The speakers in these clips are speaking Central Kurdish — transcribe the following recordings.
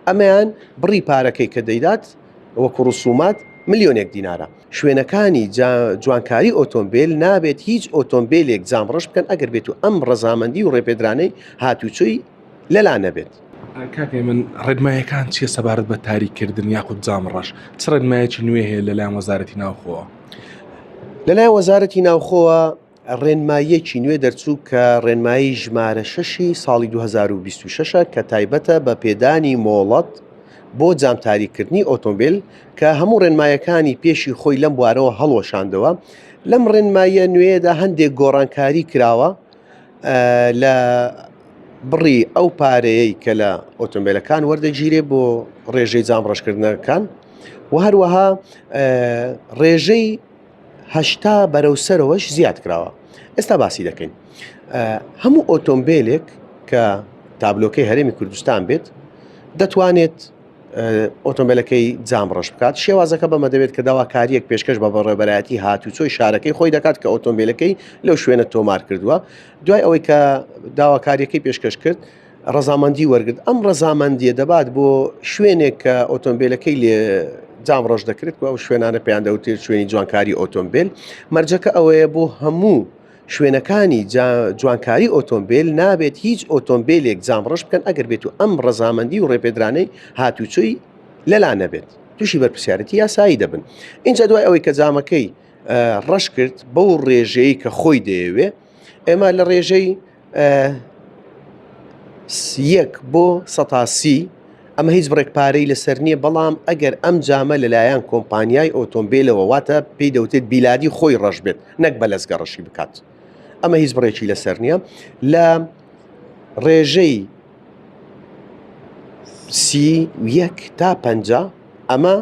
ئەمەیان بڕی پارەکەی کە دەیدات وەکو ڕسومات ملیۆنێک دینارە. شوێنەکانی جوانکاری ئۆتۆمبێل نابێت هیچ ئۆتۆمبێلێک جام ڕەش بکەن ئەگەر بێت و ئەم ڕەزامەندی و ڕێپێدرانەی هاتوچۆی لەلا نەبێت. کاک هێمن ڕێنمایەکان چیە سەبارەت بە تاریککردن یاخود جام ڕەش؟ چ ڕێنمایەکی نوێ هەیە لەلایەن وەزارەتی ناوخۆوە؟ لەلایەن وەزارەتی ناوخۆوە ڕێنماییەکی نوێ دەرچوو کە ڕێنمایی ژمارە شەشی ساڵی 2026 کە تایبەتە بە پێدانی مۆڵەت بۆ جامتاریکردنی ئۆتۆمبیل کە هەموو ڕێنمایەکانی پێشی خۆی لەم بوارەوە هەڵوەشاندەوە لەم ڕێنماییە نوێیەدا هەندێک گۆڕانکاری کراوە لە بڕی ئەو پارەیەی کە لە ئۆتۆمبیلەکان وەردەگیرێ بۆ ڕێژەی جام ڕەشکردنەکان و هەروەها ڕێژەی 80 بەرەو سەرەوەش زیاد کراوە ئێستا باسی دەکەین هەموو ئۆتۆمبیلێک کە تابلۆکەی هەرێمی کوردستان بێت دەتوانێت ئۆتۆمبیلەکەی جام ڕەش بکات شێوازەکە بەمە دەبێت کە داواکاریەک پێشکەش بە بەڕێبەرایەتی هاتوچۆی شارەکەی خۆی دەکات کە ئۆتۆمبیلەکەی لەو شوێنە تۆمار کردووە دوای ئەوەی کە داواکاریەکەی پێشکەش کرد ڕەزامەندی وەرگرت ئەم ڕەزامەندیە دەبات بۆ شوێنێک کە ئۆتۆمبیلەکەی لێ جام ڕەش دەکرێت و ئەو شوێنانە پێیان دەوترێت شوێنی جوانکاری ئۆتۆمبیل مەرجەکە ئەوەیە بۆ هەموو شوێنەکانی جوانکاری ئۆتۆمبیل نابێت هیچ ئۆتۆمبیلێک جام ڕەش بکەن ئەگەر بێت و ئەم ڕەزامەندی و ڕێپێدرانەی هاتوچۆی لەلا نەبێت تووشی بەرپرسیارەتی یاسایی دەبن اینجا دوای ئەوەی کە جامەکەی ڕەش کرد بەو ڕێژەیە کە خۆی دەیەوێ ئێمە لە ڕێژەی یەک بۆ سەتا سی ئەمە هیچ بڕێک پارەی لەسەر نییە بەڵام ئەگەر ئەم جامە لەلایەن کۆمپانیای ئۆتۆمبیلەوە واتە پێی دەوتێت بیلادی خۆی ڕەش بێت نەک بە لەزگە ڕەشی بکات ئەمە هیچ بڕێکی لەسەر نییە لە ڕێژەی 31 تا پ ئەمە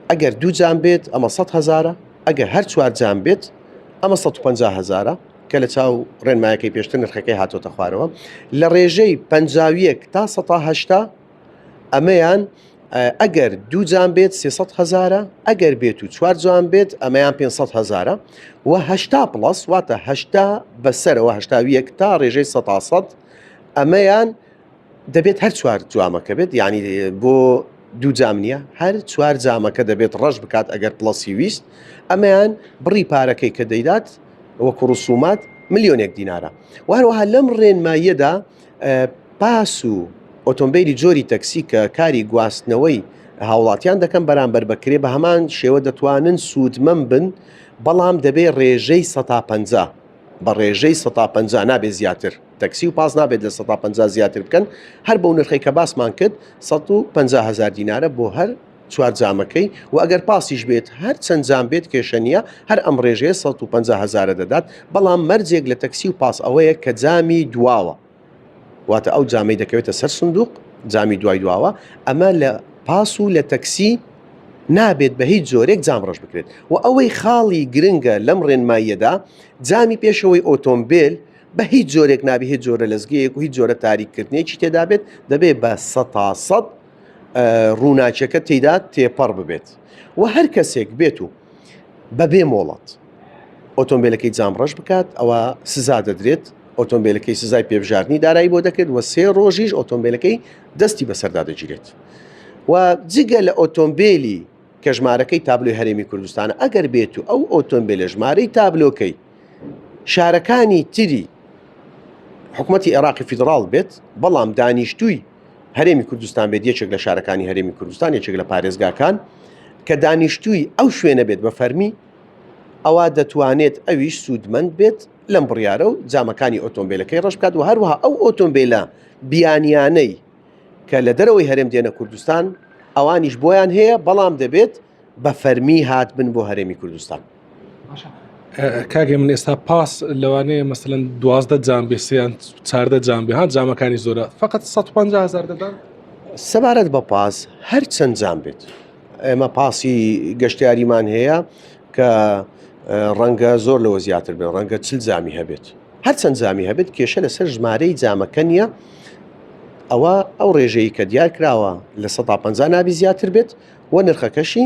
ئەگەر دوو جام بێت ئەمە 100 هزارە ئەگەر هەر چوار جام بێت ئەمە 150 هزارە کە لە چاو ڕێنمایەکەی پێشتر نرخەکەی هاتۆتە خوارەوە لە ڕێژەی 51 تا 180 ئەمەیان ئەگەر دوو جام بێت 300 هزارە ئەگەر بێت و چوار جوان بێت ئەمەیان 500 هزارە و هەشتا plus واتە هەشتا بەسەرەوە هەشتاویەک تا ڕێژەی سە ئەمەیان دەبێت هەر چوار جوامەکە بێت یعنی بۆ دوو جام نییە هەر چوار جامەکە دەبێت ڕەش بکات ئەگەر plus ی ویست ئەمەیان بڕی پارەکەی کە دەیدات وەکو ڕسومات ملیۆنێک دینارە و هەروەها لەم ڕێنماییەدا پاس و ئۆتۆمبیلی جۆری تەکسی کە کاری گواستنەوەی هاوڵاتیان دەکەن بەرامبەر بەکرێ بە هەمان شێوە دەتوانن سوودمەند بن بەڵام دەبێ ڕێژەی 150 بە ڕێژەی 150 نابێت زیاتر تەکسی و پاس نابێت لە 150 زیاتر بکەن هەر بەو نرخی کە باسمان کرد 150 هزار دینارە بۆ هەر چوار جامەکەی و ئەگەر پاسیش بێت هەر چەند جام بێت کێشە نییە هەر ئەم ڕێژەیە 150 هزارە دەدات بەڵام مەرجێک لە تەکسی و پاس ئەوەیە کە جامی دواوە واتە ئەو جامەی دەکەوێتە سەر سندوق جامی دوای دواوە ئەمە لە پاس و لە تەکسی نابێت بە هیچ جۆرێک جام ڕەش بکرێت و ئەوەی خاڵی گرنگە لەم ڕێنماییەدا جامی پێشەوەی ئۆتۆمبیل بە هیچ جۆرێک نابێ هیچ جۆرە لەزگەیەک و هیچ جۆرە تاریککردنێکی تێدا بێت دەبێت بە سەتا سەد ڕووناکیەکە تێدا تێپەڕ ببێت و هەر کەسێک بێت و بەبێ مۆڵەت ئۆتۆمبیلەکەی جام ڕەش بکات ئەوە سزا دەدرێت ئۆتۆمبیلەکەی سزای پێبژاردننی دارایی بۆ دەکرێت و سێ ڕۆژیش ئۆتۆمبیلەکەی دەستی بەسەردا دەگیرێت و جگە لە ئۆتۆمبیلی کە ژمارەکەی تابلۆی هەرێمی کوردستانە ئەگەر بێت و ئەو ئۆتۆمبیلە ژمارەی تابلۆکەی شارەکانی تری حکوومەتتی عێراقی فیدراڵ بێت بەڵام دانیشتووی هەرێمی کوردستان بێت یەکێک لە شارەکانی هەرێمی کوردستان یەکێک لە پارێزگاکان کە دانیشتووی ئەو شوێنە بێت بە فەرمی ئەوە دەتوانێت ئەویش سوودمەند بێت لەم بڕیارە و جامەکانی ئۆتۆمبیلەکەی ڕەش بکات و هەروەها ئەو ئۆتۆمبیلە بیانیانەی کە لە دەرەوەی هەرێم دێنە کوردستان ئەوانیش بۆیان هەیە بەڵام دەبێت بە فەرمی هاتبن بۆ هەرێمی کوردستان. کاگە من ئێستا پاس لەوانەیە مەسەن دوازدە جام بێ سیان چاردە جام بێ ها جامەکانی زۆرە فقط 150 هزار دەدان سەبارەت بە پاس هەر چەند جام بێت ئێمە پاسی گەشتیاریمان هەیە کە ڕەنگە زۆر لەوە زیاتر بێت ڕەنگە چل جامی هەبێت هەر چەند جامی هەبێت کێشە لەسەر ژمارەی جامەکە نییە ئەوە ئەو ڕێژەیە کە دیار کراوە لە 150 نابی زیاتر بێت و نرخەکەشی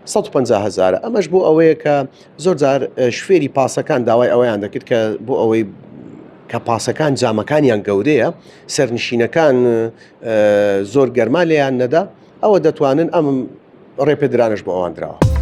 150 هزارە ئەمەش بۆ ئەوەیە کە زۆر جار شوێری پاسەکان داوای ئەوەیان دەکرد کە بۆ ئەوەی. کە پاسەکان جامەکانیان گەورەیە، سەرنشینەکان زۆر گەرما لێیان نەدا، ئەوە دەتوانن ئەم ڕێپێدرانەش بۆ ئەوان دراوە.